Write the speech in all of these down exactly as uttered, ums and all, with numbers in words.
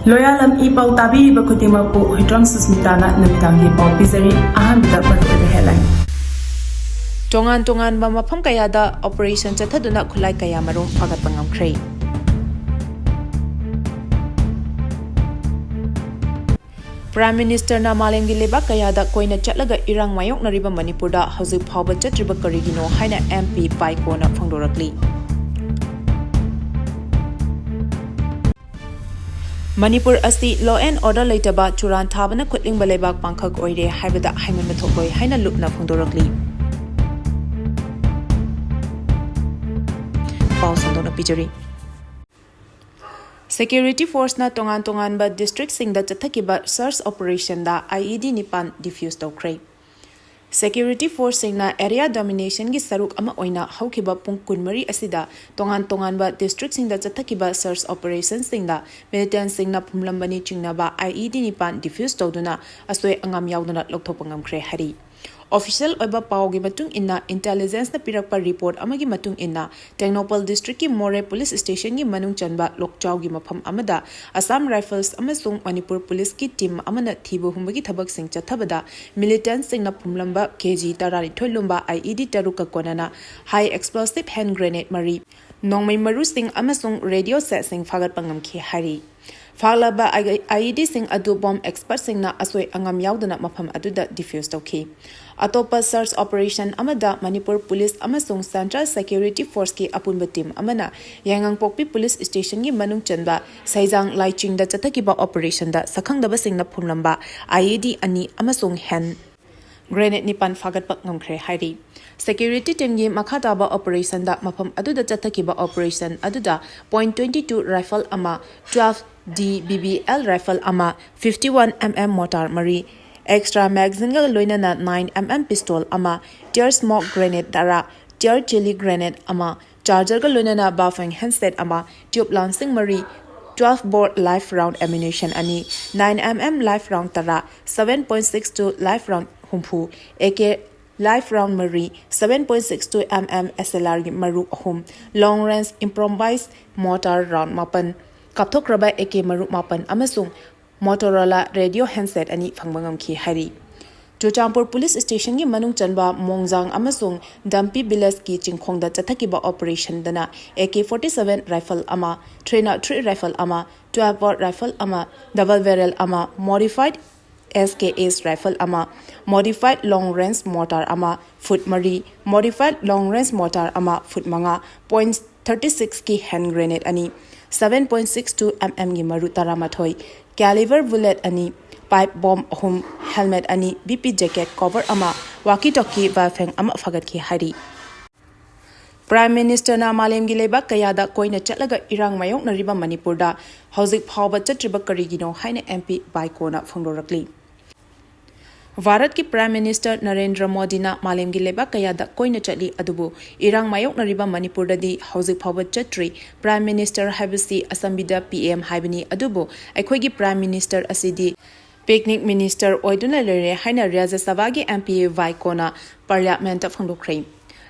ꯂꯣꯌꯥꯂꯝ E ꯄꯥꯎ ꯇꯥꯕꯤꯔꯤꯕ ꯈꯨꯗꯤꯡꯃꯛꯄꯨ ꯍꯨꯏꯗ꯭ꯔꯣꯝ ꯁꯨꯁꯃꯤꯇꯥꯅ ꯅꯨꯃꯤꯗꯥꯡꯒꯤ ꯄꯥꯎ ꯄꯤꯖꯔꯤ꯫ ꯑꯍꯥꯟꯕꯗ ꯃꯔꯨꯑꯣꯏꯕ headline꯫ ꯇꯣꯉꯥꯟ ꯇꯣꯉꯥꯟꯕ ꯃꯐꯝ ꯀꯌꯥꯗ operation ꯆꯠꯊꯗꯨꯅ ꯈꯨꯠꯂꯥꯏ ꯀꯌꯥ ꯃꯔꯨꯝ ꯐꯥꯒꯠꯄ ꯉꯝꯈ꯭ꯔꯦ꯫ Prime Ministerꯅ ꯃꯥꯂꯦꯝꯒꯤ ꯂꯩꯕꯥꯛ ꯀꯌꯥꯗ ꯀꯣꯏꯅ ꯆꯠꯂꯒ ꯏꯔꯥꯡ ꯃꯥꯌꯣꯛꯅꯔꯤꯕ ꯃꯅꯤꯄꯨꯔꯗ ꯍꯧꯖꯤꯛ ꯐꯥꯎꯕ ꯆꯠꯇ꯭ꯔꯤꯕ ꯀꯔꯤꯒꯤꯅꯣ ꯍꯥꯏꯅ MP ꯕꯥꯏꯀꯣꯅ ꯐꯣꯡꯗꯣꯔꯛꯂꯤ꯫ ꯃꯅꯤꯄꯨꯔ ꯑꯁꯤ law and order ꯂꯩꯇꯕ ꯆꯨꯔꯥꯟ ꯊꯥꯕꯅ ꯈꯨꯠꯂꯤꯡꯕ ꯂꯩꯕꯥꯛ ꯄꯥꯡꯈꯛ ꯑꯣꯏꯔꯦ ꯍꯥꯏꯕꯗ ꯍꯥꯏꯃꯟꯕ ꯊꯣꯛꯂꯣꯏ ꯍꯥꯏꯅ ꯂꯨꯞꯅ ꯐꯣꯡꯗꯣꯔꯛꯂꯤ꯫ ꯄꯥꯎ ꯁꯟꯗꯣꯛꯅ ꯄꯤꯖꯔꯤ꯫ Security forceꯅ ꯇꯣꯉꯥꯟ ꯇꯣꯉꯥꯟꯕ districtꯁꯤꯡꯗ ꯆꯠꯊꯈꯤꯕ search operationꯗ IED ꯅꯤꯄꯥꯟ defuse ꯇꯧꯈ꯭ꯔꯦ꯫ Security forceꯁꯤꯡꯅ area dominationꯒꯤ ꯁꯔꯨꯛ ꯑꯃ ꯑꯣꯏꯅ ꯍꯧꯈꯤꯕ ꯄꯨꯡ ꯀꯨꯟꯃꯔꯤ ꯑꯁꯤꯗ ꯇꯣꯉꯥꯟ ꯇꯣꯉꯥꯟꯕ districtꯁꯤꯡꯗ ꯆꯠꯊꯈꯤꯕ search operationꯁꯤꯡꯗ militantꯁꯤꯡꯅ ꯐꯨꯝꯂꯝꯕꯅꯤ ꯆꯤꯡꯅꯕ IED ꯅꯤꯄꯥꯟ defuse ꯇꯧꯗꯨꯅ ꯑꯁꯣꯏ ꯑꯉꯥꯝ ꯌꯥꯎꯗꯅ ꯂꯧꯊꯣꯛꯄ ꯉꯝꯈ꯭ꯔꯦ ꯍꯥꯏꯔꯤ꯫ Official ꯑꯣꯏꯕ ꯄꯥꯎꯒꯤ ꯃꯇꯨꯡ ꯏꯟꯅ, intelligenceꯅ ꯄꯤꯔꯛꯄ report ꯑꯃꯒꯤ ꯃꯇꯨꯡ ꯏꯟꯅ, ꯇꯦꯡꯅꯧꯄꯜ districtꯀꯤ ꯃꯣꯔꯦ police stationꯒꯤ ꯃꯅꯨꯡ ꯆꯟꯕ ꯂꯣꯛꯆꯥꯎꯒꯤ ꯃꯐꯝ ꯑꯃꯗ Assam Rifles ꯑꯃꯁꯨꯡ ꯃꯅꯤꯄꯨꯔ policeꯀꯤ team ꯑꯃꯅ ꯊꯤꯕ ꯍꯨꯝꯕꯒꯤ ꯊꯕꯛꯁꯤꯡ ꯆꯠꯊꯕꯗ militantꯁꯤꯡꯅ ꯐꯨꯝꯂꯝꯕ KG ꯇꯔꯥꯅꯤꯊꯣꯏ ꯂꯨꯝꯕ IED ꯇꯔꯨꯛꯀ ꯀꯣꯟꯅꯅ high explosive hand grenade ꯃꯔꯤ, ꯅꯣꯡꯃꯩ ꯃꯔꯨꯁꯤꯡ ꯑꯃꯁꯨꯡ radio setꯁꯤꯡ ꯐꯥꯒꯠꯄ ꯉꯝꯈꯤ ꯍꯥꯏꯔꯤ꯫ ꯐꯥꯒꯠꯂꯕ IEDꯁꯤꯡ ꯑꯗꯨ bomb expertꯁꯤꯡꯅ ꯑꯁꯣꯏ ꯑꯉꯥꯝ ꯌꯥꯎꯗꯅ ꯃꯐꯝ ꯑꯗꯨꯗ defuse ꯇꯧꯈꯤ꯫ ꯑꯇꯣꯞꯄ search operation ꯑꯃꯗ ꯃꯅꯤꯄꯨꯔ police ꯑꯃꯁꯨꯡ Central Security Forceꯀꯤ ꯑꯄꯨꯟꯕ team ꯑꯃꯅ ꯌꯥꯏꯉꯪꯄꯣꯛꯄꯤ police stationꯒꯤ ꯃꯅꯨꯡ ꯆꯟꯕ ꯁꯩꯖꯥꯡ ꯂꯥꯏꯆꯤꯡꯗ ꯆꯠꯊꯈꯤꯕ operationꯗ ꯁꯛꯈꯪꯗꯕꯁꯤꯡꯅ ꯐꯨꯝꯂꯝꯕ IED ꯑꯅꯤ ꯑꯃꯁꯨꯡ hand grenade ꯅꯤꯄꯥꯟ ꯐꯥꯒꯠꯄ ꯉꯝꯈ꯭ꯔꯦ ꯍꯥꯏꯔꯤ꯫ Security teamꯒꯤ ꯃꯈꯥ ꯇꯥꯕ operationꯗ ꯃꯐꯝ ꯑꯗꯨꯗ ꯆꯠꯊꯈꯤꯕ operation ꯑꯗꯨꯗ point twenty two rifle ꯑꯃ, twelve DBBL rifle ꯑꯃ, fifty one MM mortar ꯃꯔꯤ, extra magazineꯒ ꯂꯣꯏꯅꯅ nine MM pistol ꯑꯃ, tear smoke grenade ꯇꯔꯥ, tear chili grenade ꯑꯃ, chargerꯒ ꯂꯣꯏꯅꯅ Baofeng handset ꯑꯃ, tube launching ꯃꯔꯤ, twelve bore live round ammunition ꯑꯅꯤ, nine MM live round ꯇꯔꯥ, seven point six two live round ꯍꯨꯝꯐꯨ, AK live round ꯃꯔꯤ, seven point six two MM SLRꯒꯤ ꯃꯔꯨ ꯑꯍꯨꯝ, long range improvised mortar round ꯃꯥꯄꯟ, ꯀꯥꯞꯊꯣꯛꯈ꯭ꯔꯕ A K ꯃꯔꯨꯞ ꯃꯥꯄꯟ ꯑꯃꯁꯨꯡ ꯃꯣꯇꯣꯔꯣꯂꯥ ꯔꯦꯗꯤꯑꯣ ꯍꯦꯟꯁꯦꯠ ꯑꯅꯤ ꯐꯪꯕ ꯉꯝꯈꯤ ꯍꯥꯏꯔꯤ꯫ ꯆꯨꯔꯆꯥꯟꯄꯨꯔ ꯄꯨꯂꯤꯁ ꯁ꯭ꯇꯦꯁꯟꯒꯤ ꯃꯅꯨꯡ ꯆꯟꯕ ꯃꯣꯡꯖꯥꯡ ꯑꯃꯁꯨꯡ ꯗꯝꯄꯤ ꯚꯤꯂꯦꯖꯀꯤ ꯆꯤꯡꯈꯣꯡꯗ ꯆꯠꯊꯈꯤꯕ ꯑꯣꯄꯔꯦꯁꯟꯗꯅ A K forty seven rifle ꯑꯃ, ꯊ꯭ꯔꯤ ꯅꯣꯠ ꯊ꯭ꯔꯤ ꯔꯥꯏꯐꯜ ꯑꯃ, ꯇ꯭ꯋꯦꯜꯐ ꯕꯣꯔ ꯔꯥꯏꯐꯜ ꯑꯃ, ꯗꯕꯜ ꯕꯦꯔꯦꯜ ꯑꯃ, modified S K S rifle ꯑꯃ, ꯃꯣꯗꯤꯐꯥꯏꯗ ꯂꯣꯡ ꯔꯦꯟꯖ ꯃꯣꯔꯇꯥꯔ ꯑꯃ, ꯐꯨꯠ ꯃꯔꯤ, ꯃꯣꯗꯤꯐꯥꯏꯗ ꯂꯣꯡ ꯔꯦꯟꯖ ꯃꯣꯔꯇꯥꯔ ꯑꯃ, ꯐꯨꯠ ꯃꯉꯥ, ꯄꯣꯏꯟꯠ ꯊꯥꯔꯇꯤ ꯁꯤꯛꯁꯀꯤ ꯍꯦꯟ ꯒ꯭ꯔꯦꯅꯦꯗ ꯑꯅꯤ, seven point six two M ꯑꯦꯝꯒꯤ ꯃꯔꯨ ꯇꯔꯥꯃꯥꯊꯣꯏ, ꯀꯦꯂꯤꯕꯔ ꯕꯨꯂꯦꯠ ꯑꯅꯤ, ꯄꯥꯏꯞ ꯕꯣꯝ ꯑꯍꯨꯝ, ꯍꯦꯜꯃꯦꯠ ꯑꯅꯤ, ꯕꯤ ꯄꯤ ꯖꯦꯀꯦꯠ ꯀꯣꯚꯔ ꯑꯃ, ꯋꯥꯀꯤ ꯇꯣꯀꯤ ꯕꯥꯐꯦꯡ ꯑꯃ ꯐꯒꯠꯈꯤ ꯍꯥꯏꯔꯤ꯫ ꯄ꯭ꯔꯥꯏꯝ ꯃꯤꯅꯤꯁꯇꯔꯅ ꯃꯥꯂꯦꯝꯒꯤ ꯂꯩꯕꯥꯛ ꯀꯌꯥꯗ ꯀꯣꯏꯅ ꯆꯠꯂꯒ ꯏꯔꯥꯡ ꯃꯥꯌꯣꯛꯅꯔꯤꯕ ꯃꯅꯤꯄꯨꯔꯗ ꯍꯧꯖꯤꯛ ꯐꯥꯎꯕ ꯆꯠꯇ꯭ꯔꯤꯕ ꯀꯔꯤꯒꯤꯅꯣ ꯍꯥꯏꯅ ꯑꯦꯝ ꯄꯤ ꯚꯥꯏꯀꯣꯅ ꯐꯣꯡꯗꯣꯔꯛꯂꯤ꯫ ꯚꯥꯔꯠꯀꯤ ꯄ꯭ꯔꯥꯏꯝ ꯃꯤꯅꯤꯁꯇꯔ ꯅꯔꯦꯟꯗ꯭ꯔ ꯃꯣꯗꯤꯅ ꯃꯥꯂꯦꯝꯒꯤ ꯂꯩꯕꯥꯛ ꯀꯌꯥꯗ ꯀꯣꯏꯅ ꯆꯠꯂꯤ, ꯑꯗꯨꯕꯨ ꯏꯔꯥꯡ ꯃꯥꯌꯣꯛꯅꯔꯤꯕ ꯃꯅꯤꯄꯨꯔꯗꯗꯤ ꯍꯧꯖꯤꯛ ꯐꯥꯎꯕ ꯆꯠꯇ꯭ꯔꯤ꯫ ꯄ꯭ꯔꯥꯏꯝ ꯃꯤꯅꯤꯁꯇꯔ ꯍꯥꯏꯕꯁꯤ ꯑꯁꯝꯕꯤꯗ ꯄꯤ ꯑꯦꯝ ꯍꯥꯏꯕꯅꯤ, ꯑꯗꯨꯕꯨ ꯑꯩꯈꯣꯏꯒꯤ ꯄ꯭ꯔꯥꯏꯝ ꯃꯤꯅꯤꯁꯇꯔ ꯑꯁꯤꯗꯤ ꯄꯤꯛꯅꯤꯛ ꯃꯤꯅꯤꯁꯇꯔ ꯑꯣꯏꯗꯨꯅ ꯂꯩꯔꯦ ꯍꯥꯏꯅ ꯔꯥꯖ꯭ꯌ ꯁꯚꯥꯒꯤ ꯑꯦꯝ ꯄꯤ ꯚꯥꯏꯀꯣꯅ ꯄꯥꯔꯂꯤꯌꯥꯃꯦꯟꯠꯇ ꯐꯣꯡꯗꯣꯛꯈ꯭ꯔꯦ꯫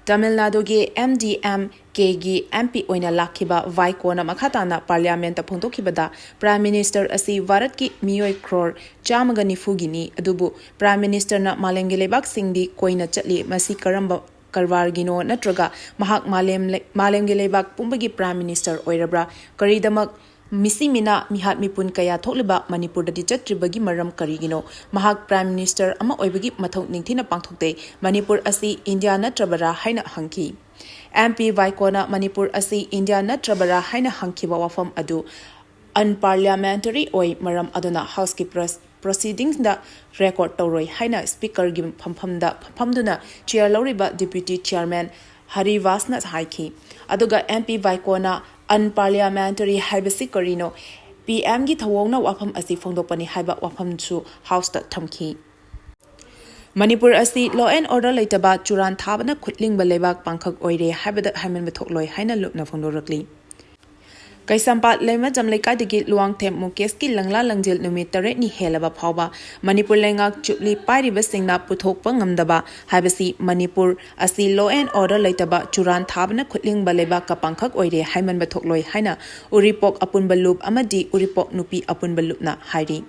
ꯇꯥꯃꯤꯜ ꯅꯥꯗꯨꯒꯤ ꯑꯦꯝ ꯗꯤ ꯑꯦꯝ ꯀꯦꯒꯤ ꯑꯦꯝ ꯄꯤ ꯑꯣꯏꯅ ꯂꯥꯛꯈꯤꯕ ꯚꯥꯏꯀꯣꯅ ꯃꯈꯥ ꯇꯥꯅ ꯄꯥꯔꯂꯤꯌꯥꯃꯦꯟꯠꯇ ꯐꯣꯡꯗꯣꯛꯈꯤꯕꯗ, ꯄ꯭ꯔꯥꯏꯝ ꯃꯤꯅꯤꯁꯇꯔ ꯑꯁꯤ ꯚꯥꯔꯠꯀꯤ ꯃꯤꯑꯣꯏ ꯀ꯭ꯔꯣꯔ ꯆꯥꯝꯃꯒ ꯅꯤꯐꯨꯒꯤꯅꯤ, ꯑꯗꯨꯕꯨ ꯄ꯭ꯔꯥꯏꯝ ꯃꯤꯅꯤꯁꯇꯔꯅ ꯃꯥꯂꯦꯝꯒꯤ ꯂꯩꯕꯥꯛꯁꯤꯡꯗꯤ ꯀꯣꯏꯅ ꯆꯠꯂꯤ꯫ ꯃꯁꯤ ꯀꯔꯝꯕ ꯀꯔꯕꯥꯔꯒꯤꯅꯣ? ꯅꯠꯇ꯭ꯔꯒ ꯃꯍꯥꯛ ꯃꯥꯂꯦꯝ ꯂꯩ-, ꯃꯥꯂꯦꯝꯒꯤ ꯂꯩꯕꯥꯛ ꯄꯨꯝꯕꯒꯤ ꯄ꯭ꯔꯥꯏꯝ ꯃꯤꯅꯤꯁꯇꯔ ꯑꯣꯏꯔꯕ꯭ꯔꯥ? ꯀꯔꯤꯗꯃꯛ ꯃꯤꯁꯤ ꯃꯤꯅꯥ ꯃꯤꯍꯥꯠ ꯃꯤꯄꯨꯟ ꯀꯌꯥ ꯊꯣꯛꯂꯤꯕ ꯃꯅꯤꯄꯨꯔꯗꯗꯤ ꯆꯠꯇ꯭ꯔꯤꯕꯒꯤ ꯃꯔꯝ ꯀꯔꯤꯒꯤꯅꯣ? ꯃꯍꯥꯛ ꯄ꯭ꯔꯥꯏꯝ ꯃꯤꯅꯤꯁꯇꯔ ꯑꯃ ꯑꯣꯏꯕꯒꯤ ꯃꯊꯧ ꯅꯤꯡꯊꯤꯅ ꯄꯥꯡꯊꯣꯛꯇꯦ꯫ ꯃꯅꯤꯄꯨꯔ ꯑꯁꯤ ꯏꯟꯗꯤꯌꯥ ꯅꯠꯇ꯭ꯔꯕꯔꯥ ꯍꯥꯏꯅ ꯍꯪꯈꯤ꯫ ꯑꯦꯝ ꯄꯤ ꯚꯥꯏꯀꯣꯅ ꯃꯅꯤꯄꯨꯔ ꯑꯁꯤ ꯏꯟꯗꯤꯌꯥ ꯅꯠꯇ꯭ꯔꯕꯔꯥ ꯍꯥꯏꯅ ꯍꯪꯈꯤꯕ ꯋꯥꯐꯝ ꯑꯗꯨ ꯑꯟꯄꯥꯔꯂꯤꯌꯥꯃꯦꯟꯇꯔꯤ ꯑꯣꯏ, ꯃꯔꯝ ꯑꯗꯨꯅ ꯍꯥꯎꯁꯀꯤ ꯄ꯭ꯔꯣꯁ-, ꯄ꯭ꯔꯣꯁꯤꯗꯤꯡꯁꯗ ꯔꯦꯀꯣꯔꯗ ꯇꯧꯔꯣꯏ ꯍꯥꯏꯅ ꯁ꯭ꯄꯤꯀꯔꯒꯤ ꯐꯝꯐꯝꯗ ꯐꯝꯐꯝꯗꯨꯅ ꯆꯤꯌꯔ ꯂꯧꯔꯤꯕ ꯗꯤꯄ꯭ꯌꯨꯇꯤ ꯆꯤꯌꯔꯃꯦꯟ ꯍꯔꯤꯚꯥꯁꯅ ꯍꯥꯏꯈꯤ꯫ ꯑꯗꯨꯒ ꯑꯦꯝ ꯄꯤ ꯚꯥꯏꯀꯣꯅ ꯑꯟꯄꯥꯔꯂꯤꯌꯥꯃꯦꯟꯇꯔꯤ ꯍꯥꯏꯕꯁꯤ ꯀꯔꯤꯅꯣ? ꯄꯤ ꯑꯦꯝꯒꯤ ꯊꯧꯑꯣꯡꯅ ꯋꯥꯐꯝ ꯑꯁꯤ ꯐꯣꯡꯗꯣꯛꯄꯅꯤ ꯍꯥꯏꯕ ꯋꯥꯐꯝꯁꯨ ꯍꯥꯎꯁꯇ ꯊꯝꯈꯤ꯫ ꯃꯅꯤꯄꯨꯔ ꯑꯁꯤ law and order ꯂꯩꯇꯕ, ꯆꯨꯔꯥꯟ ꯊꯥꯕꯅ ꯈꯨꯠꯂꯤꯡꯕ ꯂꯩꯕꯥꯛ ꯄꯥꯡꯈꯛ ꯑꯣꯏꯔꯦ ꯍꯥꯏꯕꯗ ꯍꯥꯏꯃꯟꯕ ꯊꯣꯛꯂꯣꯏ ꯍꯥꯏꯅ ꯂꯨꯞꯅ ꯐꯣꯡꯗꯣꯔꯛꯂꯤ꯫ ꯀꯩꯁꯥꯝꯄꯥꯠ ꯂꯩꯃꯖꯝ ꯂꯩꯀꯥꯏꯗꯒꯤ ꯂꯨꯋꯥꯡꯊꯦꯝ ꯃꯨꯀꯦꯁꯀꯤ ꯂꯪꯂꯥ ꯂꯪꯖꯦꯜ ꯅꯨꯃꯤꯠ ꯇꯔꯦꯠꯅꯤ ꯍꯦꯜꯂꯕ ꯐꯥꯎꯕ ꯃꯅꯤꯄꯨꯔ ꯂꯩꯉꯥꯛ ꯆꯨꯞꯂꯤ ꯄꯥꯏꯔꯤꯕꯁꯤꯡꯅ ꯄꯨꯊꯣꯛꯄ ꯉꯝꯗꯕ ꯍꯥꯏꯕꯁꯤ ꯃꯅꯤꯄꯨꯔ ꯑꯁꯤ law and order ꯂꯩꯇꯕ ꯆꯨꯔꯥꯟ ꯊꯥꯕꯅ ꯈꯨꯠꯂꯤꯡꯕ ꯂꯩꯕꯥꯛꯀ ꯄꯥꯡꯈꯛ ꯑꯣꯏꯔꯦ ꯍꯥꯏꯃꯟꯕ ꯊꯣꯛꯂꯣꯏ ꯍꯥꯏꯅ ꯎꯔꯤꯄꯣꯛ ꯑꯄꯨꯟꯕ ꯂꯨꯞ ꯑꯃꯗꯤ ꯎꯔꯤꯄꯣꯛ ꯅꯨꯄꯤ ꯑꯄꯨꯟꯕ ꯂꯨꯞꯅ ꯍꯥꯏꯔꯤ꯫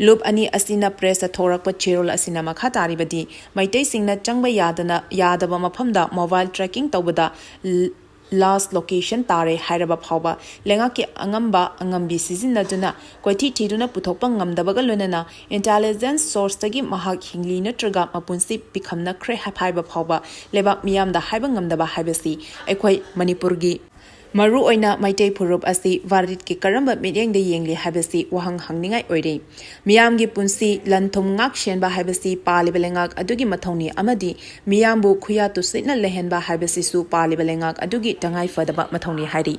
ꯂꯨꯞ ꯑꯅꯤ ꯑꯁꯤꯅ press ꯊꯣꯔꯛꯄ ꯆꯦꯔꯣꯜ ꯑꯁꯤꯅ ꯃꯈꯥ ꯇꯥꯔꯤꯕꯗꯤ ꯃꯩꯇꯩꯁꯤꯡꯅ ꯆꯪꯕ ꯌꯥꯗꯅ ꯌꯥꯗꯕ ꯃꯐꯝꯗ mobile tracking ꯇꯧꯕꯗ ꯂ-, last location ꯇꯥꯔꯦ ꯍꯥꯏꯔꯕ ꯐꯥꯎꯕ ꯂꯩꯉꯥꯛꯀꯤ ꯑꯉꯝꯕ ꯑꯉꯝꯕꯤ ꯁꯤꯖꯤꯟꯅꯗꯨꯅ ꯀꯣꯏꯊꯤ ꯊꯤꯗꯨꯅ ꯄꯨꯊꯣꯛꯄ ꯉꯝꯗꯕꯒ ꯂꯣꯏꯅꯅ intelligence sourceꯇꯒꯤ ꯃꯍꯥꯛ ꯍꯤꯡꯂꯤ ꯅꯠꯇ꯭ꯔꯒ ꯃꯄꯨꯟꯁꯤ ꯄꯤꯈꯝꯅꯈ꯭ꯔꯦ ꯍꯥꯏꯕ ꯐꯥꯎꯕ ꯂꯩꯕꯥꯛ ꯃꯤꯌꯥꯝꯗ ꯍꯥꯏꯕ ꯉꯝꯗꯕ ꯍꯥꯏꯕꯁꯤ ꯑꯩꯈꯣꯏ ꯃꯅꯤꯄꯨꯔꯒꯤ ꯃꯔꯨꯑꯣꯏꯅ ꯃꯩꯇꯩ ꯐꯨꯔꯨꯞ ꯑꯁꯤ ꯚꯥꯔꯠꯀꯤ ꯀꯔꯝꯕ ꯃꯤꯠꯌꯦꯡꯗ ꯌꯦꯡꯂꯤ ꯍꯥꯏꯕꯁꯤ ꯋꯥꯍꯪ ꯍꯪꯅꯤꯡꯉꯥꯏ ꯑꯣꯏꯔꯤ꯫ ꯃꯤꯌꯥꯝꯒꯤ ꯄꯨꯟꯁꯤ ꯂꯟ ꯊꯨꯝ ꯉꯥꯛ ꯁꯦꯟꯕ ꯍꯥꯏꯕꯁꯤ ꯄꯥꯜꯂꯤꯕ ꯂꯩꯉꯥꯛ ꯑꯗꯨꯒꯤ ꯃꯊꯧꯅꯤ ꯑꯃꯗꯤ ꯃꯤꯌꯥꯝꯕꯨ ꯈꯨꯌꯥ ꯇꯨꯁꯤꯠꯅ ꯂꯩꯍꯟꯕ ꯍꯥꯏꯕꯁꯤꯁꯨ ꯄꯥꯜꯂꯤꯕ ꯂꯩꯉꯥꯛ ꯑꯗꯨꯒꯤ ꯇꯉꯥꯏ ꯐꯗꯕ ꯃꯊꯧꯅꯤ ꯍꯥꯏꯔꯤ꯫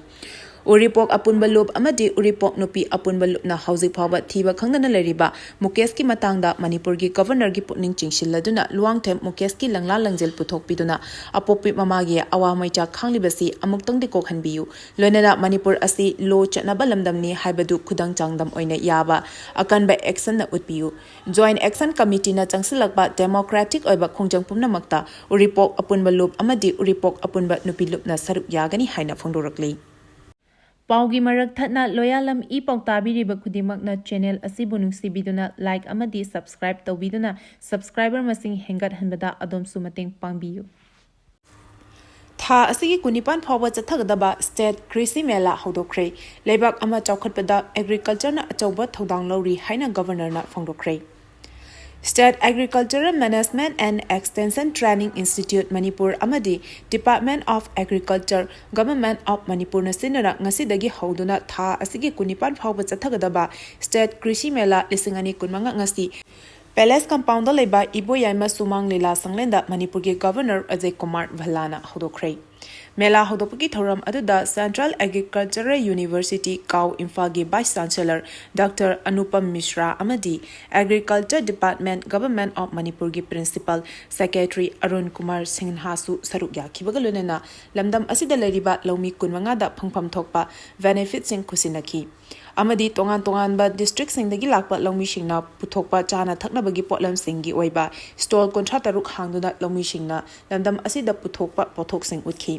ꯎꯔꯤꯄꯣꯛ ꯑꯄꯨꯟꯕ ꯂꯨꯞ ꯑꯃꯗꯤ ꯎꯔꯤꯄꯣꯛ ꯅꯨꯄꯤ ꯑꯄꯨꯟꯕ ꯂꯨꯞꯅ ꯍꯧꯖꯤꯛ ꯐꯥꯎꯕ ꯊꯤꯕ ꯈꯪꯗꯅ ꯂꯩꯔꯤꯕ ꯃꯨꯀꯦꯁꯀꯤ ꯃꯇꯥꯡꯗ ꯃꯅꯤꯄꯨꯔꯒꯤ Governorꯒꯤ ꯄꯨꯛꯅꯤꯡ ꯆꯤꯡꯁꯤꯜꯂꯗꯨꯅ ꯂꯨꯋꯥꯡꯊꯦꯝ ꯃꯨꯀꯦꯁꯀꯤ ꯂꯪꯂꯥ ꯂꯪꯖꯦꯜ ꯄꯨꯊꯣꯛꯄꯤꯗꯨꯅ ꯑꯄꯣꯛꯄꯤ ꯃꯃꯥꯒꯤ ꯑꯋꯥ ꯃꯩꯆꯥꯛ ꯈꯥꯡꯂꯤꯕꯁꯤ ꯑꯃꯨꯛꯇꯪꯗꯤ ꯀꯣꯛꯍꯟꯕꯤꯌꯨ꯫ ꯂꯣꯏꯅꯅ ꯃꯅꯤꯄꯨꯔ ꯑꯁꯤ law ꯆꯠꯅꯕ ꯂꯝꯗꯝꯅꯤ ꯍꯥꯏꯕꯗꯨ ꯈꯨꯗꯪ ꯆꯥꯡꯗꯝ ꯑꯣꯏꯅ ꯌꯥꯕ ꯑꯀꯟꯕ actionꯅ ꯎꯠꯄꯤꯌꯨ꯫ Joint Action Committeeꯅ ꯆꯪꯁꯤꯜꯂꯛꯄ democratic ꯑꯣꯏꯕ ꯈꯣꯡꯖꯪ ꯄꯨꯝꯅꯃꯛꯇ ꯎꯔꯤꯄꯣꯛ ꯑꯄꯨꯟꯕ ꯂꯨꯞ ꯑꯃꯗꯤ ꯎꯔꯤꯄꯣꯛ ꯑꯄꯨꯟꯕ ꯅꯨꯄꯤ ꯂꯨꯞꯅ ꯁꯔꯨꯛ ꯌꯥꯒꯅꯤ ꯍꯥꯏꯅ ꯐꯣꯡꯗꯣꯔꯛꯂꯤ꯫ ꯄꯥꯎꯒꯤ ꯃꯔꯛ ꯊꯠꯅ ꯂꯣꯌꯥꯂꯝ ꯏ ꯄꯥꯎ ꯇꯥꯕꯤꯔꯤꯕ ꯈꯨꯗꯤꯡꯃꯛꯅ channel ꯑꯁꯤꯕꯨ ꯅꯨꯡꯁꯤꯕꯤꯗꯨꯅ like ꯑꯃꯗꯤ subscribe ꯇꯧꯕꯤꯗꯨꯅ subscriber ꯃꯁꯤꯡ ꯍꯦꯟꯒꯠꯍꯟꯕꯗ ꯑꯗꯣꯝꯁꯨ ꯃꯇꯦꯡ ꯄꯥꯡꯕꯤꯌꯨ꯫ ꯊꯥ ꯑꯁꯤꯒꯤ ꯀꯨꯟꯅꯤꯄꯥꯟ ꯐꯥꯎꯕ ꯆꯠꯊꯒꯗꯕ State ꯀ꯭ꯔꯤꯁꯤ ꯃꯦꯂꯥ ꯍꯧꯗꯣꯛꯈ꯭ꯔꯦ꯫ ꯂꯩꯕꯥꯛ ꯑꯃ ꯆꯥꯎꯈꯠꯄꯗ agricultureꯅ ꯑꯆꯧꯕ ꯊꯧꯗꯥꯡ ꯂꯧꯔꯤ ꯍꯥꯏꯅ Governorꯅ ꯐꯣꯡꯗꯣꯛꯈ꯭ꯔꯦ꯫ State Agricultural Management and Extension Training Institute Manipur ꯑꯃꯗꯤ Department of Agriculture, Government of ꯃꯅꯤꯄꯨꯔꯅ ꯁꯤꯟꯅꯔ ꯉꯁꯤꯗꯒꯤ ꯍꯧꯗꯨꯅ ꯊꯥ ꯑꯁꯤꯒꯤ ꯀꯨꯟꯅꯤꯄꯥꯟ ꯐꯥꯎꯕ ꯆꯠꯊꯒꯗꯕ State ꯀ꯭ꯔꯤꯁꯤ ꯃꯦꯂꯥ ꯂꯤꯁꯤꯡ ꯑꯅꯤ ꯀꯨꯟꯃꯉꯥ ꯉꯁꯤ Palace Compoundꯗ ꯂꯩꯕ ꯏꯕꯣꯌꯥꯏꯃ ꯁꯨꯃꯥꯡ ꯂꯤꯂꯥ ꯁꯪꯂꯦꯟꯗ ꯃꯅꯤꯄꯨꯔꯒꯤ Governor ꯑꯖꯌ ꯀꯨꯃꯥꯔ ꯚꯜꯂꯥꯅ ꯍꯧꯗꯣꯛꯈ꯭ꯔꯦ꯫ ꯃꯦꯂꯥ ꯍꯧꯗꯣꯛꯄꯒꯤ ꯊꯧꯔꯝ ꯑꯗꯨꯗ Central Agricultural University, ꯀꯥꯎ, ꯏꯝꯐꯥꯜꯒꯤ Vice Chancellor Doctor Anupam Mishra ꯑꯃꯗꯤ Agriculture Department, Government of ꯃꯅꯤꯄꯨꯔꯒꯤ Principal Secretary ꯑꯔꯨꯟ ꯀꯨꯃꯥꯔ ꯁꯤꯟꯍꯥꯁꯨ ꯁꯔꯨꯛ ꯌꯥꯈꯤꯕꯒ ꯂꯣꯏꯅꯅ ꯂꯝꯗꯝ ꯑꯁꯤꯗ ꯂꯩꯔꯤꯕ ꯂꯧꯃꯤ ꯀꯨꯟꯃꯉꯥꯗ ꯐꯪꯐꯝ ꯊꯣꯛꯄ benefitꯁꯤꯡ ꯈꯨꯠꯁꯤꯟꯅꯈꯤ꯫ ꯑꯃꯗꯤ ꯇꯣꯉꯥꯟ ꯇꯣꯉꯥꯟꯕ districtꯁꯤꯡꯗꯒꯤ ꯂꯥꯛꯄ ꯂꯧꯃꯤꯁꯤꯡꯅ ꯄꯨꯊꯣꯛꯄ ꯆꯥꯅ ꯊꯛꯅꯕꯒꯤ ꯄꯣꯠꯂꯝꯁꯤꯡꯒꯤ ꯑꯣꯏꯕ stall ꯀꯨꯟꯊ꯭ꯔꯥ ꯇꯔꯨꯛ ꯍꯥꯡꯗꯨꯅ ꯂꯧꯃꯤꯁꯤꯡꯅ ꯂꯝꯗꯝ ꯑꯁꯤꯗ ꯄꯨꯊꯣꯛꯄ ꯄꯣꯠꯊꯣꯛꯁꯤꯡ ꯎꯠꯈꯤ꯫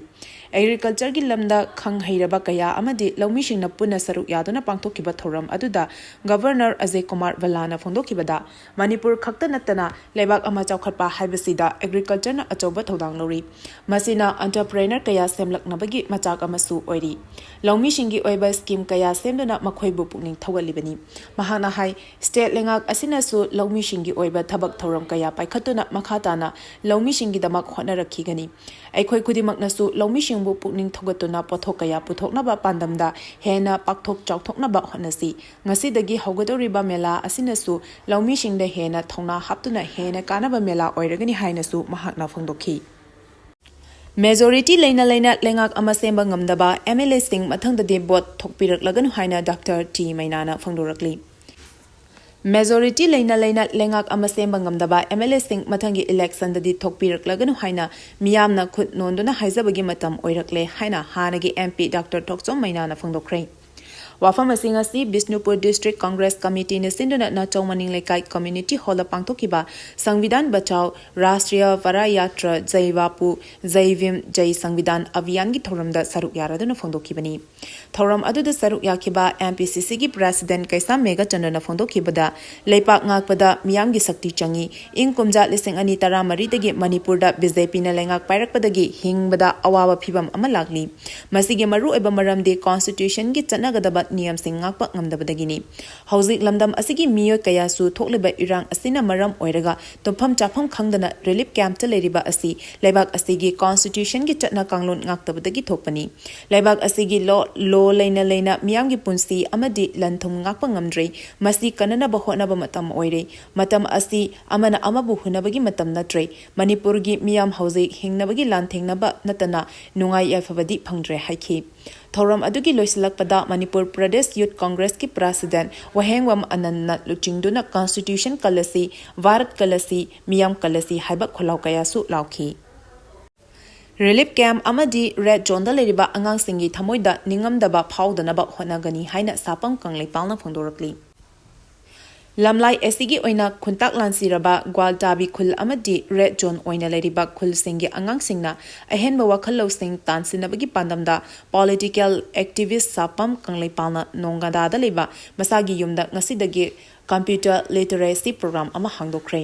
Agricultureꯒꯤ ꯂꯝꯗ ꯈꯪ ꯍꯩꯔꯕ ꯀꯌꯥ ꯑꯃꯗꯤ ꯂꯧꯃꯤꯁꯤꯡꯅ ꯄꯨꯟꯅ ꯁꯔꯨꯛ ꯌꯥꯗꯨꯅ ꯄꯥꯡꯊꯣꯛꯈꯤꯕ ꯊꯧꯔꯝ ꯑꯗꯨꯗ Governor ꯑꯖꯌ ꯀꯨꯃꯥꯔ ꯚꯜꯂꯥꯅ ꯐꯣꯡꯗꯣꯛꯈꯤꯕꯗ, ꯃꯅꯤꯄꯨꯔ ꯈꯛꯇ ꯅꯠꯇꯅ ꯂꯩꯕꯥꯛ ꯑꯃ ꯆꯥꯎꯈꯠꯄ ꯍꯥꯏꯕꯁꯤꯗ agricultureꯅ ꯑꯆꯧꯕ ꯊꯧꯗꯥꯡ ꯂꯧꯔꯤ꯫ ꯃꯁꯤꯅ entrepreneur ꯀꯌꯥ ꯁꯦꯝꯂꯛꯅꯕꯒꯤ ꯃꯆꯥꯛ ꯑꯃꯁꯨ ꯑꯣꯏꯔꯤ꯫ ꯂꯧꯃꯤꯁꯤꯡꯒꯤ ꯑꯣꯏꯕ scheme ꯀꯌꯥ ꯁꯦꯝꯗꯨꯅ ꯃꯈꯣꯏꯕꯨ ꯄꯨꯛꯅꯤꯡ ꯊꯧꯒꯠꯂꯤꯕꯅꯤ꯫ ꯃꯍꯥꯛꯅ ꯍꯥꯏ, state ꯂꯩꯉꯥꯛ ꯑꯁꯤꯅꯁꯨ ꯂꯧꯃꯤꯁꯤꯡꯒꯤ ꯑꯣꯏꯕ ꯊꯕꯛ ꯊꯧꯔꯝ ꯀꯌꯥ ꯄꯥꯏꯈꯠꯇꯨꯅ ꯃꯈꯥ ꯇꯥꯅ ꯂꯧꯃꯤꯁꯤꯡꯒꯤꯗꯃꯛ ꯍꯣꯠꯅꯔꯛꯈꯤꯒꯅꯤ꯫ ꯑꯩꯈꯣꯏ ꯈꯨꯗꯤꯡꯃꯛꯅꯁꯨ ꯂꯧꯃꯤꯁꯤꯡꯕꯨ ꯄꯨꯛꯅꯤꯡ ꯊꯧꯒꯠꯇꯨꯅ ꯄꯣꯠꯊꯣꯛ ꯀꯌꯥ ꯄꯨꯊꯣꯛꯅꯕ ꯄꯥꯟꯗꯝꯗ ꯍꯦꯟꯅ ꯄꯥꯛꯊꯣꯛ ꯆꯥꯎꯊꯣꯛꯅꯕ ꯍꯣꯠꯅꯁꯤ꯫ ꯉꯁꯤꯗꯒꯤ ꯍꯧꯒꯗꯧꯔꯤꯕ ꯃꯦꯂꯥ ꯑꯁꯤꯅꯁꯨ ꯂꯧꯃꯤꯁꯤꯡꯗ ꯍꯦꯟꯅ ꯊꯧꯅꯥ ꯍꯥꯞꯇꯨꯅ ꯍꯦꯟꯅ ꯀꯥꯟꯅꯕ ꯃꯦꯂꯥ ꯑꯣꯏꯔꯒꯅꯤ ꯍꯥꯏꯅꯁꯨ ꯃꯍꯥꯛꯅ ꯐꯣꯡꯗꯣꯛꯈꯤ꯫ Majority ꯂꯩꯅ ꯂꯩꯅ ꯂꯩꯉꯥꯛ ꯑꯃ ꯁꯦꯝꯕ ꯉꯝꯗꯕ MLAꯁꯤꯡ ꯃꯊꯪꯗꯗꯤ vote ꯊꯣꯛꯄꯤꯔꯛꯂꯒꯅꯨ ꯍꯥꯏꯅ Doctor ꯇꯤ ꯃꯩꯅꯥꯅ ꯐꯣꯡꯗꯣꯔꯛꯂꯤ꯫ Majority ꯂꯩꯅ ꯂꯩꯅ ꯂꯩꯉꯥꯛ ꯑꯃ ꯁꯦꯝꯕ ꯉꯝꯗꯕ MLAꯁꯤꯡ ꯃꯊꯪꯒꯤ electionꯗꯗꯤ ꯊꯣꯛꯄꯤꯔꯛꯂꯒꯅꯨ ꯍꯥꯏꯅ ꯃꯤꯌꯥꯝꯅ ꯈꯨꯠ ꯅꯣꯟꯗꯨꯅ ꯍꯥꯏꯖꯕꯒꯤ ꯃꯇꯝ ꯑꯣꯏꯔꯛꯂꯦ ꯍꯥꯏꯅ ꯍꯥꯟꯅꯒꯤ MP Doctor ꯊꯣꯛꯆꯣꯝ ꯃꯩꯅꯥꯅ ꯐꯣꯡꯗꯣꯛꯈ꯭ꯔꯦ꯫ ꯋꯥꯐꯝ ꯑꯁꯤ ꯉꯁꯤ ꯕꯤꯁꯅꯨꯄꯨꯔ District Congress Committeeꯅ ꯁꯤꯟꯗꯨꯅ ꯅꯥꯆꯧ ꯃꯅꯤꯡ ꯂꯩꯀꯥꯏ Community Hallꯗ ꯄꯥꯡꯊꯣꯛꯈꯤꯕ ꯁꯪꯕꯤꯙꯥꯟ ꯕꯆꯥꯎ ꯔꯥꯁꯇ꯭ꯔꯤꯌ ꯄꯔꯥꯌꯥꯇ꯭ꯔ ꯖꯩ ꯕꯥꯄꯨ ꯖꯩ ꯚꯤꯝ ꯖꯩ ꯁꯪꯕꯤꯙꯥꯟ ꯑꯚꯤꯌꯥꯟꯒꯤ ꯊꯧꯔꯝꯗ ꯁꯔꯨꯛ ꯌꯥꯔꯗꯨꯅ ꯐꯣꯡꯗꯣꯛꯈꯤꯕꯅꯤ꯫ ꯊꯧꯔꯝ ꯑꯗꯨꯗ ꯁꯔꯨꯛ ꯌꯥꯈꯤꯕ MPCCꯒꯤ President ꯀꯩꯁꯥꯝ ꯃꯦꯘꯆꯟꯗ꯭ꯔꯅ ꯐꯣꯡꯗꯣꯛꯈꯤꯕꯗ, ꯂꯩꯄꯥꯛ ꯉꯥꯛꯄꯗ ꯃꯤꯌꯥꯝꯒꯤ ꯁꯛꯇꯤ ꯆꯪꯏ꯫ ꯏꯪ ꯀꯨꯝꯖꯥ ꯂꯤꯁꯤꯡ ꯑꯅꯤ ꯇꯔꯥꯃꯔꯤꯗꯒꯤ ꯃꯅꯤꯄꯨꯔꯗ BJPꯅ ꯂꯩꯉꯥꯛ ꯄꯥꯏꯔꯛꯄꯗꯒꯤ ꯍꯤꯡꯕꯗ ꯑꯋꯥꯕ ꯐꯤꯚꯝ ꯑꯃ ꯂꯥꯛꯂꯤ꯫ ꯃꯁꯤꯒꯤ ꯃꯔꯨꯑꯣꯏꯕ ꯃꯔꯝꯗꯤ Constitutionꯒꯤ ꯆꯠꯅꯒꯗꯕ ꯅꯤꯌꯝꯁꯤꯡ ꯉꯥꯛꯄ ꯉꯝꯗꯕꯗꯒꯤꯅꯤ꯫ ꯍꯧꯖꯤꯛ ꯂꯝꯗꯝ ꯑꯁꯤꯒꯤ ꯃꯤꯑꯣꯏ ꯀꯌꯥꯁꯨ ꯊꯣꯛꯂꯤꯕ ꯏꯔꯥꯡ ꯑꯁꯤꯅ ꯃꯔꯝ ꯑꯣꯏꯔꯒ ꯇꯨꯝꯐꯝ ꯆꯥꯐꯝ ꯈꯪꯗꯅ ꯔꯤꯂꯤꯐ ꯀꯦꯝꯞꯇ ꯂꯩꯔꯤꯕ ꯑꯁꯤ ꯂꯩꯕꯥꯛ ꯑꯁꯤꯒꯤ ꯀꯣꯟꯁꯇꯤꯇ꯭ꯌꯨꯁꯟꯒꯤ ꯆꯠꯅ ꯀꯥꯡꯂꯣꯟ ꯉꯥꯛꯇꯕꯗꯒꯤ ꯊꯣꯛꯄꯅꯤ꯫ ꯂꯩꯕꯥꯛ ꯑꯁꯤꯒꯤ ꯂꯣ ꯂꯣ ꯂꯩꯅ ꯂꯩꯅ ꯃꯤꯌꯥꯝꯒꯤ ꯄꯨꯟꯁꯤ ꯑꯃꯗꯤ ꯂꯟ ꯊꯨꯝ ꯉꯥꯛꯄ ꯉꯝꯗ꯭ꯔꯦ꯫ ꯃꯁꯤ ꯀꯟꯅꯅꯕ ꯍꯣꯠꯅꯕ ꯃꯇꯝ ꯑꯣꯏꯔꯦ꯫ ꯃꯇꯝ ꯑꯁꯤ ꯑꯃꯅ ꯑꯃꯕꯨ ꯍꯨꯟꯅꯕꯒꯤ ꯃꯇꯝ ꯅꯠꯇ꯭ꯔꯦ꯫ ꯃꯅꯤꯄꯨꯔꯒꯤ ꯃꯤꯌꯥꯝ ꯍꯧꯖꯤꯛ ꯍꯤꯡꯅꯕꯒꯤ ꯂꯥꯟꯊꯦꯡꯅꯕ ꯅꯠꯇꯅ ꯅꯨꯡꯉꯥꯏ ꯌꯥꯏꯐꯕꯗꯤ ꯐꯪꯗ꯭ꯔꯦ ꯍꯥꯏꯈꯤ꯫ ꯊꯧꯔꯝ ꯑꯗꯨꯒꯤ ꯂꯣꯏꯁꯤꯜꯂꯛꯄꯗ ꯃꯅꯤꯄꯨꯔ ꯄ꯭ꯔꯗꯦꯁ ꯌꯨꯊ ꯀꯣꯡꯒ꯭ꯔꯦꯁꯀꯤ ꯄ꯭ꯔꯁꯤꯗꯦꯟ ꯋꯥꯍꯦꯡꯕꯝ ꯑꯅꯟꯅ ꯂꯨꯆꯤꯡꯗꯨꯅ "ꯀꯟꯁꯇꯤꯇ꯭ꯌꯨꯁꯟ ꯀꯜꯂꯁꯤ, ꯚꯥꯔꯠ ꯀꯜꯂꯁꯤ, ꯃꯤꯌꯥꯝ ꯀꯜꯂꯁꯤ" ꯍꯥꯏꯕ ꯈꯣꯜꯂꯥꯎ ꯀꯌꯥꯁꯨ ꯂꯥꯎꯈꯤ꯫ ꯔꯤꯂꯤꯐ ꯀꯦꯝꯞ ꯑꯃꯗꯤ ꯔꯦꯗ ꯖꯣꯟꯗ ꯂꯩꯔꯤꯕ ꯑꯉꯥꯡꯁꯤꯡꯒꯤ ꯊꯃꯣꯏꯗ ꯅꯤꯡꯉꯝꯗꯕ ꯐꯥꯎꯗꯅꯕ ꯍꯣꯠꯅꯒꯅꯤ ꯍꯥꯏꯅ ꯁꯥꯄꯝ ꯀꯪꯂꯩꯄꯥꯜꯅ ꯐꯣꯡꯗꯣꯔꯛꯂꯤ꯫ ꯂꯝꯂꯥꯏ ꯑꯦꯁꯤꯒꯤ ꯑꯣꯏꯅ ꯈꯨꯟꯇꯥꯛ ꯂꯥꯟꯁꯤꯔꯕ ꯒ꯭ꯋꯥꯜꯇꯥꯕꯤ ꯈꯨꯜ ꯑꯃꯗꯤ ꯔꯦꯗ ꯖꯣꯟ ꯑꯣꯏꯅ ꯂꯩꯔꯤꯕ ꯈꯨꯜꯁꯤꯡꯒꯤ ꯑꯉꯥꯡꯁꯤꯡꯅ ꯑꯍꯦꯟꯕ ꯋꯥꯈꯜ ꯂꯧꯁꯤꯡ ꯇꯥꯟꯁꯤꯟꯅꯕꯒꯤ ꯄꯥꯟꯗꯝꯗ ꯄꯣꯂꯤꯇꯤꯀꯦꯜ ꯑꯦꯛꯇꯤꯚꯤꯁ ꯁꯥꯄꯝ ꯀꯪꯂꯩꯄꯥꯜꯅ ꯅꯣꯡꯒꯥꯗꯥꯗ ꯂꯩꯕ ꯃꯁꯥꯒꯤ ꯌꯨꯝꯗ ꯉꯁꯤꯗꯒꯤ ꯀꯝꯄ꯭ꯌꯨꯇꯔ ꯂꯤꯇꯔꯦꯁꯤ ꯄ꯭ꯔꯣꯒ꯭ꯔꯥꯝ ꯑꯃ ꯍꯥꯡꯗꯣꯛꯈ꯭ꯔꯦ꯫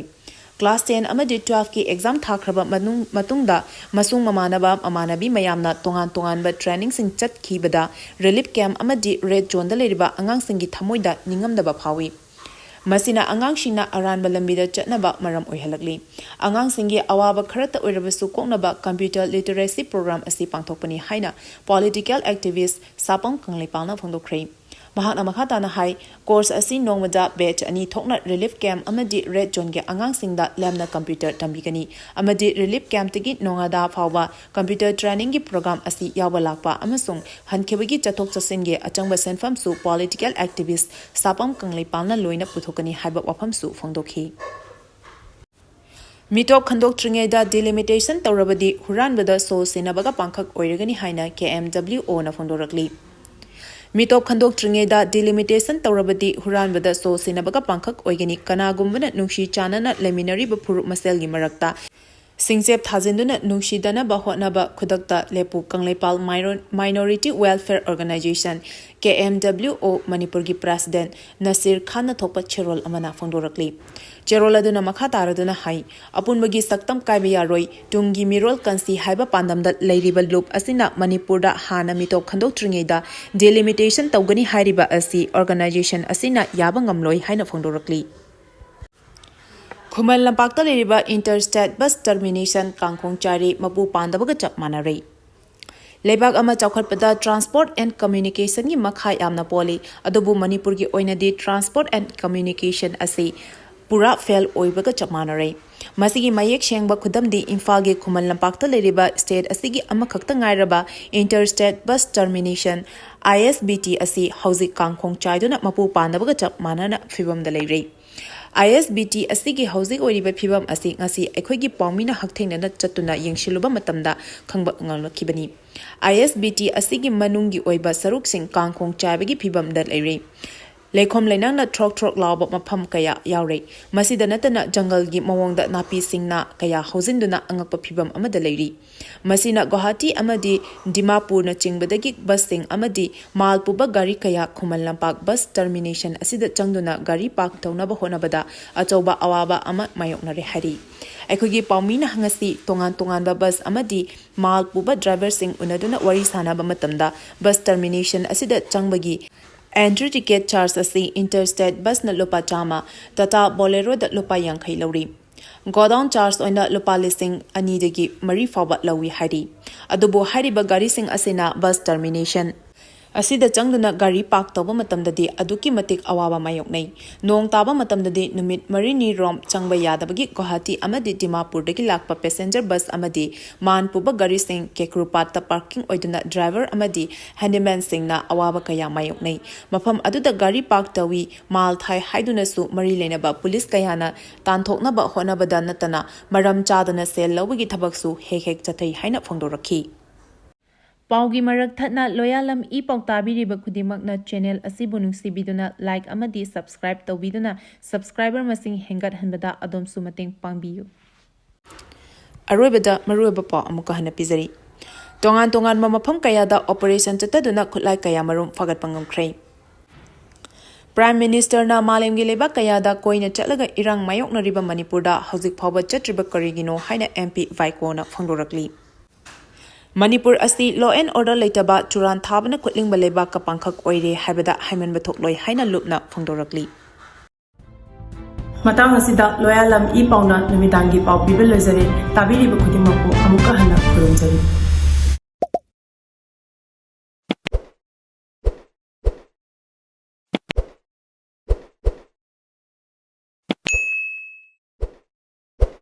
ꯀ꯭ꯂꯥꯁ ꯇꯦꯟ ꯑꯃꯗꯤ ꯇꯨꯋꯦꯜꯐꯀꯤ ꯑꯦꯛꯖꯥꯝ ꯊꯥꯈ꯭ꯔꯕ ꯃꯅꯨꯡ-, ꯃꯇꯨꯡꯗ ꯃꯁꯨꯡ ꯃꯃꯥꯟꯅꯕ ꯃꯃꯥꯟꯅꯕꯤ ꯃꯌꯥꯝꯅ ꯇꯣꯉꯥꯟ ꯇꯣꯉꯥꯟꯕ ꯇ꯭ꯔꯦꯅꯤꯡꯁꯤꯡ ꯆꯠꯈꯤꯕꯗ ꯔꯤꯂꯤꯐ ꯀꯦꯝꯞ ꯑꯃꯗꯤ ꯔꯦꯗ ꯖꯣꯟꯗ ꯂꯩꯔꯤꯕ ꯑꯉꯥꯡꯁꯤꯡꯒꯤ ꯊꯃꯣꯏꯗ ꯅꯤꯡꯉꯝꯗꯕ ꯐꯥꯎꯏ꯫ ꯃꯁꯤꯅ ꯑꯉꯥꯡꯁꯤꯡꯅ ꯑꯔꯥꯟꯕ ꯂꯝꯕꯤꯗ ꯆꯠꯅꯕ ꯃꯔꯝ ꯑꯣꯏꯍꯜꯂꯛꯂꯤ꯫ ꯑꯉꯥꯡꯁꯤꯡꯒꯤ ꯑꯋꯥꯕ ꯈꯔꯇ ꯑꯣꯏꯔꯕꯁꯨ ꯀꯣꯛꯅꯕ ꯀꯝꯄ꯭ꯌꯨꯇꯔ ꯂꯤꯇꯔꯦꯁꯤ ꯄ꯭ꯔꯣꯒ꯭ꯔꯥꯝ ꯑꯁꯤ ꯄꯥꯡꯊꯣꯛꯄꯅꯤ ꯍꯥꯏꯅ ꯄꯣꯂꯤꯇꯤꯀꯦꯜ ꯑꯦꯛꯇꯤꯚꯤꯁ ꯁꯥꯄꯝ ꯀꯪꯂꯩꯄꯥꯜꯅ ꯐꯣꯡꯗꯣꯛꯈ꯭ꯔꯦ꯫ ꯃꯍꯥꯛꯅ ꯃꯈꯥ ꯇꯥꯅ ꯍꯥꯏ, ꯀꯣꯔꯁ ꯑꯁꯤ ꯅꯣꯡꯃꯗ ꯕꯦꯆ ꯑꯅꯤ ꯊꯣꯛꯅ ꯔꯤꯂꯤꯐ ꯀꯦꯝꯞ ꯑꯃꯗꯤ ꯔꯦꯗ ꯖꯣꯟꯒꯤ ꯑꯉꯥꯡꯁꯤꯡꯗ ꯂꯦꯝꯅ ꯀꯝꯄ꯭ꯌꯨꯇꯔ ꯇꯝꯕꯤꯒꯅꯤ ꯑꯃꯗꯤ ꯔꯤꯂꯤꯐ ꯀꯦꯝꯞꯇꯒꯤ ꯅꯣꯉꯥꯗꯥ ꯐꯥꯎꯕ ꯀꯝꯄ꯭ꯌꯨꯇꯔ ꯇ꯭ꯔꯦꯅꯤꯡꯒꯤ ꯄ꯭ꯔꯣꯒ꯭ꯔꯥꯝ ꯑꯁꯤ ꯌꯥꯎꯕ ꯂꯥꯛꯄ ꯑꯃꯁꯨꯡ ꯍꯟꯈꯤꯕꯒꯤ ꯆꯠꯊꯣꯛ ꯆꯠꯁꯤꯟꯒꯤ ꯑꯆꯪꯕ ꯁꯦꯟꯐꯝꯁꯨ ꯄꯣꯂꯤꯇꯤꯀꯦꯜ ꯑꯦꯛꯇꯤꯚꯤꯁ꯭ꯠ ꯁꯥꯄꯝ ꯀꯪꯂꯩꯄꯥꯜꯅ ꯂꯣꯏꯅ ꯄꯨꯊꯣꯛꯀꯅꯤ ꯍꯥꯏꯕ ꯋꯥꯐꯝꯁꯨ ꯐꯣꯡꯗꯣꯛꯈꯤ꯫ ꯃꯤꯇꯣꯞ ꯈꯟꯗꯣꯛꯇ꯭ꯔꯤꯉꯩꯗ ꯗꯤꯂꯤꯃꯤꯇꯦꯁꯟ ꯇꯧꯔꯕꯗꯤ ꯍꯨꯔꯥꯟꯕꯗ ꯁꯣ ꯁꯤꯟꯅꯕꯒ ꯄꯥꯡꯈꯛ ꯑꯣꯏꯔꯒꯅꯤ ꯍꯥꯏꯅ ꯀꯦ ꯑꯦꯝ ꯗꯕ꯭ꯂꯤꯎ ꯑꯣꯅ ꯐꯣꯡꯗꯣꯔꯛꯂꯤ꯫ ꯃꯤꯇꯣꯞ ꯈꯟꯗꯣꯛꯇ꯭ꯔꯤꯉꯩꯗ ꯗꯤꯂꯤꯃꯤꯇꯦꯁꯟ ꯇꯧꯔꯕꯗꯤ ꯍꯨꯔꯥꯟꯕꯗ ꯁꯣ ꯁꯤꯟꯅꯕꯒ ꯄꯥꯡꯈꯛ ꯑꯣꯏꯒꯅꯤ꯫ ꯀꯅꯥꯒꯨꯝꯕꯅ ꯅꯨꯡꯁꯤ ꯆꯥꯟꯅꯅ ꯂꯩꯃꯤꯟꯅꯔꯤꯕ ꯐꯨꯔꯨꯞ ꯃꯁꯦꯜꯒꯤ ꯃꯔꯛꯇ ꯁꯤꯡꯆꯦꯞ ꯊꯥꯖꯤꯟꯗꯨꯅ ꯅꯨꯡꯁꯤꯗꯅꯕ ꯍꯣꯠꯅꯕ ꯈꯨꯗꯛꯇ ꯂꯦꯞꯄꯨ꯫ ꯀꯪꯂꯩꯄꯥꯜ Minority Welfare Organisation, K M W O, ꯃꯅꯤꯄꯨꯔꯒꯤ President ꯅꯁꯤꯔ ꯈꯥꯟꯅ ꯊꯣꯛꯄ ꯆꯦꯔꯣꯜ ꯑꯃꯅ ꯐꯣꯡꯗꯣꯔꯛꯂꯤ꯫ ꯆꯦꯔꯣꯜ ꯑꯗꯨꯅ ꯃꯈꯥ ꯇꯥꯔꯗꯨꯅ ꯍꯥꯏ, ꯑꯄꯨꯟꯕꯒꯤ ꯁꯛꯇꯝ ꯀꯥꯏꯕ ꯌꯥꯔꯣꯏ, ꯇꯨꯡꯒꯤ ꯃꯤꯔꯣꯜ ꯀꯟꯁꯤ ꯍꯥꯏꯕ ꯄꯥꯟꯗꯝꯗ ꯂꯩꯔꯤꯕ ꯂꯨꯞ ꯑꯁꯤꯅ ꯃꯅꯤꯄꯨꯔꯗ ꯍꯥꯟꯅ ꯃꯤꯇꯣꯞ ꯈꯟꯗꯣꯛꯇ꯭ꯔꯤꯉꯩꯗ delimitation ꯇꯧꯒꯅꯤ ꯍꯥꯏꯔꯤꯕ ꯑꯁꯤ organization ꯑꯁꯤꯅ ꯌꯥꯕ ꯉꯝꯂꯣꯏ ꯍꯥꯏꯅ ꯐꯣꯡꯗꯣꯔꯛꯂꯤ꯫ ꯈꯨꯃꯟ ꯂꯝꯄꯥꯛꯇ ꯂꯩꯔꯤꯕ Interstate Bus Termination ꯀꯥꯡꯈꯣꯡ ꯆꯥꯏꯔꯦ, ꯃꯄꯨ ꯄꯥꯟꯗꯕꯒ ꯆꯞ ꯃꯥꯟꯅꯔꯦ꯫ ꯂꯩꯕꯥꯛ ꯑꯃ ꯆꯥꯎꯈꯠꯄꯗ transport and communicationꯒꯤ ꯃꯈꯥ ꯌꯥꯝꯅ ꯄꯣꯜꯂꯤ, ꯑꯗꯨꯕꯨ ꯃꯅꯤꯄꯨꯔꯒꯤ ꯑꯣꯏꯅꯗꯤ transport and communication ꯑꯁꯤ ꯄꯨꯔꯥ fail ꯑꯣꯏꯕꯒ ꯆꯞ ꯃꯥꯟꯅꯔꯦ꯫ ꯃꯁꯤꯒꯤ ꯃꯌꯦꯛ ꯁꯦꯡꯕ ꯈꯨꯗꯝꯗꯤ ꯏꯝꯐꯥꯜꯒꯤ ꯈꯨꯃꯟ ꯂꯝꯄꯥꯛꯇ ꯂꯩꯔꯤꯕ state ꯑꯁꯤꯒꯤ ꯑꯃꯈꯛꯇ ꯉꯥꯏꯔꯕ Interstate Bus Termination, I S B T, ꯑꯁꯤ ꯍꯧꯖꯤꯛ ꯀꯥꯡꯈꯣꯡ ꯆꯥꯏꯗꯨꯅ ꯃꯄꯨ ꯄꯥꯟꯗꯕꯒ ꯆꯞ ꯃꯥꯟꯅꯅ ꯐꯤꯕꯝꯗ ꯂꯩꯔꯦ꯫ I S B T ꯑꯁꯤꯒꯤ ꯍꯧꯖꯤꯛ ꯑꯣꯏꯔꯤꯕ ꯐꯤꯕꯝ ꯑꯁꯤ ꯉꯁꯤ ꯑꯩꯈꯣꯏꯒꯤ ꯄꯥꯎꯃꯤꯅ ꯍꯛꯊꯦꯡꯅꯅ ꯆꯠꯇꯨꯅ ꯌꯦꯡꯁꯤꯜꯂꯨꯕ ꯃꯇꯝꯗ ꯈꯪꯕ ꯉꯝꯂꯛꯈꯤꯕꯅꯤ꯫ I S B T ꯑꯁꯤꯒꯤ ꯃꯅꯨꯡꯒꯤ ꯑꯣꯏꯕ ꯁꯔꯨꯛꯁꯤꯡ ꯀꯥꯡꯈꯣꯡ ꯆꯥꯏꯕꯒꯤ ꯐꯤꯕꯝꯗ ꯂꯩꯔꯦ꯫ ꯂꯩꯈꯣꯝ ꯂꯩꯅꯥꯡꯅ ꯊ꯭ꯔꯣꯛ ꯊ꯭ꯔꯣꯛ ꯂꯥꯎꯕ ꯃꯐꯝ ꯀꯌꯥ ꯌꯥꯎꯔꯦ꯫ ꯃꯁꯤꯗ ꯅꯠꯇꯅ ꯖꯪꯒꯜꯒꯤ ꯃꯑꯣꯡꯗ ꯅꯥꯄꯤ ꯁꯤꯡꯅꯥ ꯀꯌꯥ ꯍꯧꯖꯤꯟꯗꯨꯅ ꯑꯉꯛꯄ ꯐꯤꯕꯝ ꯑꯃꯗ ꯂꯩꯔꯤ꯫ ꯃꯁꯤꯅ ꯒꯨꯋꯥꯍꯥꯇꯤ ꯑꯃꯗꯤ ꯗꯤꯃꯥꯄꯨꯔꯅꯆꯤꯡꯕꯗꯒꯤ ꯕꯁꯁꯤꯡ ꯑꯃꯗꯤ ꯃꯥꯜ ꯄꯨꯕ ꯒꯥꯔꯤ ꯀꯌꯥ ꯈꯨꯃꯟ ꯂꯝꯄꯥꯛ bus termination ꯑꯁꯤꯗ ꯆꯪꯗꯨꯅ ꯒꯥꯔꯤ park ꯇꯧꯅꯕ ꯍꯣꯠꯅꯕꯗ ꯑꯆꯧꯕ ꯑꯋꯥꯕ ꯑꯃ ꯃꯥꯌꯣꯛꯅꯔꯦ ꯍꯥꯏꯔꯤ꯫ ꯑꯩꯈꯣꯏꯒꯤ ꯄꯥꯎꯃꯤꯅ ꯉꯁꯤ ꯇꯣꯉꯥꯟ ꯇꯣꯉꯥꯟꯕ bus ꯑꯃꯗꯤ ꯃꯥꯜ ꯄꯨꯕ driverꯁꯤꯡ ꯎꯅꯗꯨꯅ ꯋꯥꯔꯤ ꯁꯥꯟꯅꯕ ꯃꯇꯝꯗ bus termination ꯑꯁꯤꯗ ꯆꯪꯕꯒꯤ entry ticket charge ꯑꯁꯤ Interstate Busꯅ ꯂꯨꯄꯥ ꯆꯥꯝꯃ, Tata Boleroꯗ ꯂꯨꯄꯥ ꯌꯥꯡꯈꯩ ꯂꯧꯔꯤ꯫ Godown charge ꯑꯣꯏꯅ ꯂꯨꯄꯥ ꯂꯤꯁꯤꯡ ꯑꯅꯤꯗꯒꯤ ꯃꯔꯤ ꯐꯥꯎꯕ ꯂꯧꯏ ꯍꯥꯏꯔꯤ꯫ ꯑꯗꯨꯕꯨ ꯍꯥꯏꯔꯤꯕ ꯒꯥꯔꯤꯁꯤꯡ ꯑꯁꯤꯅ bus termination ꯑꯁꯤꯗ ꯆꯪꯗꯨꯅ ꯒꯥꯔꯤ park ꯇꯧꯕ ꯃꯇꯝꯗꯗꯤ ꯑꯗꯨꯛꯀꯤ ꯃꯇꯤꯛ ꯑꯋꯥꯕ ꯃꯥꯌꯣꯛꯅꯩ꯫ ꯅꯣꯡ ꯇꯥꯕ ꯃꯇꯝꯗꯗꯤ ꯅꯨꯃꯤꯠ ꯃꯔꯤꯅꯤ ꯔꯣꯝ ꯆꯪꯕ ꯌꯥꯗꯕꯒꯤ ꯒꯨꯋꯥꯍꯥꯇꯤ ꯑꯃꯗꯤ ꯗꯤꯃꯥꯄꯨꯔꯗꯒꯤ ꯂꯥꯛꯄ passenger bus ꯑꯃꯗꯤ ꯃꯥꯟ ꯄꯨꯕ ꯒꯥꯔꯤꯁꯤꯡ ꯀꯦꯀ꯭ꯔꯨꯄꯥꯠꯇ parking ꯑꯣꯏꯗꯨꯅ driver ꯑꯃꯗꯤ handymanꯁꯤꯡꯅ ꯑꯋꯥꯕ ꯀꯌꯥ ꯃꯥꯌꯣꯛꯅꯩ꯫ ꯃꯐꯝ ꯑꯗꯨꯗ ꯒꯥꯔꯤ park ꯇꯧꯏ, ꯃꯥꯜ ꯊꯥꯏ ꯍꯥꯏꯗꯨꯅꯁꯨ ꯃꯔꯤ ꯂꯩꯅꯕ police ꯀꯌꯥꯅ ꯇꯥꯟꯊꯣꯛꯅꯕ ꯍꯣꯠꯅꯕꯗ ꯅꯠꯇꯅ ꯃꯔꯝ ꯆꯥꯗꯅ ꯁꯦꯜ ꯂꯧꯕꯒꯤ ꯊꯕꯛꯁꯨ ꯍꯦꯛ ꯍꯦꯛ ꯆꯠꯊꯩ ꯍꯥꯏꯅ ꯐꯣꯡꯗꯣꯔꯛꯈꯤ꯫ ꯄꯥꯎꯒꯤ ꯃꯔꯛ ꯊꯠꯅ ꯂꯣꯌꯥꯂꯝ ꯏ ꯄꯥꯎ ꯇꯥꯕꯤꯔꯤꯕ ꯈꯨꯗꯤꯡꯃꯛꯅ channel ꯑꯁꯤꯕꯨ ꯅꯨꯡꯁꯤꯕꯤꯗꯨꯅ like ꯑꯃꯗꯤ subscribe ꯇꯧꯕꯤꯗꯨꯅ subscriber ꯃꯁꯤꯡ ꯍꯦꯟꯒꯠꯍꯟꯕꯗ ꯑꯗꯣꯝꯁꯨ ꯃꯇꯦꯡ ꯄꯥꯡꯕꯤꯌꯨ꯫ ꯑꯔꯣꯏꯕꯗ ꯃꯔꯨꯑꯣꯏꯕ ꯄꯥꯎ ꯑꯃꯨꯛꯀ ꯍꯟꯅ ꯄꯤꯖꯔꯤ꯫ ꯇꯣꯉꯥꯟ ꯇꯣꯉꯥꯟꯕ ꯃꯐꯝ ꯀꯌꯥꯗ operation ꯆꯠꯊꯗꯨꯅ ꯈꯨꯠꯂꯥꯏ ꯀꯌꯥ ꯃꯔꯨꯝ ꯐꯥꯒꯠꯄ ꯉꯝꯈ꯭ꯔꯦ꯫ Prime Ministerꯅ ꯃꯥꯂꯦꯝꯒꯤ ꯂꯩꯕꯥꯛ ꯀꯌꯥꯗ ꯀꯣꯏꯅ ꯆꯠꯂꯒ ꯏꯔꯥꯡ ꯃꯥꯌꯣꯛꯅꯔꯤꯕ ꯃꯅꯤꯄꯨꯔꯗ ꯍꯧꯖꯤꯛ ꯐꯥꯎꯕ ꯆꯠꯇ꯭ꯔꯤꯕ ꯀꯔꯤꯒꯤꯅꯣ ꯍꯥꯏꯅ MP ꯚꯥꯏꯀꯣꯅ ꯐꯣꯡꯗꯣꯔꯛꯂꯤ꯫ ꯃꯅꯤꯄꯨꯔ ꯑꯁꯤ law and order ꯂꯩꯇꯕ ꯆꯨꯔꯥꯟ ꯊꯥꯕꯅ ꯈꯨꯠꯂꯤꯡꯕ ꯂꯩꯕꯥꯛꯀ ꯄꯥꯡꯈꯛ ꯑꯣꯏꯔꯦ ꯍꯥꯏꯕꯗ ꯍꯥꯏꯃꯟꯕ ꯊꯣꯛꯂꯣꯏ ꯍꯥꯏꯅ ꯂꯨꯞꯅ ꯐꯣꯡꯗꯣꯔꯛꯂꯤ꯫ ꯃꯇꯥꯡ ꯑꯁꯤꯗ ꯂꯣꯌꯥꯂꯝ ꯏ ꯄꯥꯎꯅ ꯅꯨꯃꯤꯗꯥꯡꯒꯤ ꯄꯥꯎ ꯄꯤꯕ ꯂꯣꯏꯖꯔꯦ꯫ ꯇꯥꯕꯤꯔꯤꯕ ꯈꯨꯗꯤꯡꯃꯛꯄꯨ ꯑꯃꯨꯛꯀ ꯍꯟꯅ ꯈꯨꯔꯨꯝꯖꯔꯤ꯫